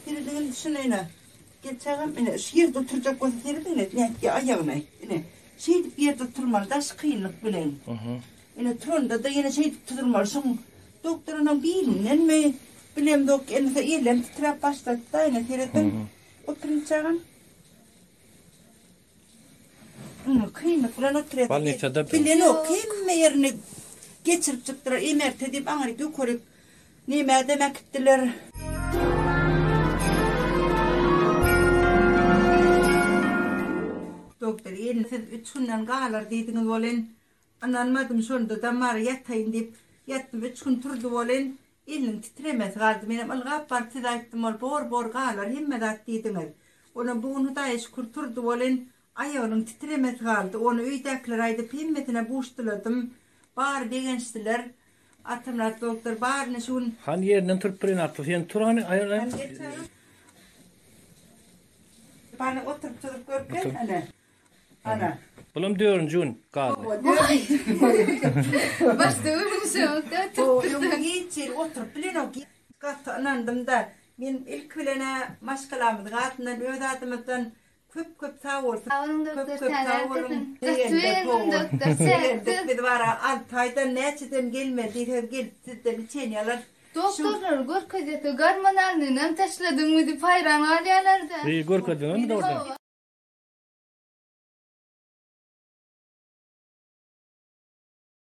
Serediň indi şuna ine. Gel çagam ine şu ýerde oturjak bolsa serediň ine nätdi aýagyny. Ine şeýdip ýerde oturmaly daş kynlyk bilen. Ine turanda-da ýene şeýdip turmaly. Şoň doktor onuň bilindenmi bilemzok indi elem titräp başlady-da ine serediň. Oturyň çagam. Kynlyk bilen oturýar. Bolnisada bilenok hemme ýerini geçirip çykdylar. MRT diýip aňryk ýokaryk nemädem äkitdiler. Doktor gelin siz üç günden galar diýdiňiz welin ynanmadym şonda-da mara ýataýyn diýip ýatdym üç gün turdy welin Eliniň titremesi galdy. Menem ylgap baryp size aýtdym, ol bor-bor galar hemme zat diýdiňiz. Onam bu gün Hudaýa şükür turdy welin, aýagynyň titremesi galdy. Ony öýdäkilere aýdyp hemmesine buşduladym. Bary begenişdiler. Atamyrat doktor baryny şu gün. Hany ýerinden turup bilen atly sen tur hany aýal Hany geç agam. Hany oturyp turup görkez hany. Ana. Bulam dördünji gün galdy. Başda görünüşemokda oturyp durdy. Hiç ýeri oturyp bilenok. Gaty ynandym-da. Men ilki bilen-ä maşgalamyzyň adyndan, öz adymyzdan köp-köp sag bolsun. Sag boluň Köp doktor köp sag Täze boluň. Gaty Begendik begendim hawa. doktor Begendik. çäksiz. Biz bara alty aýdan näçeden gelmeli diýseňiz gelip sizden içeni alar. Şu Doktorlar görkezýärse gormonalnynam taşladyňmy diýip haýran galýarlar-da. Görkezdiňizmi dogrudan?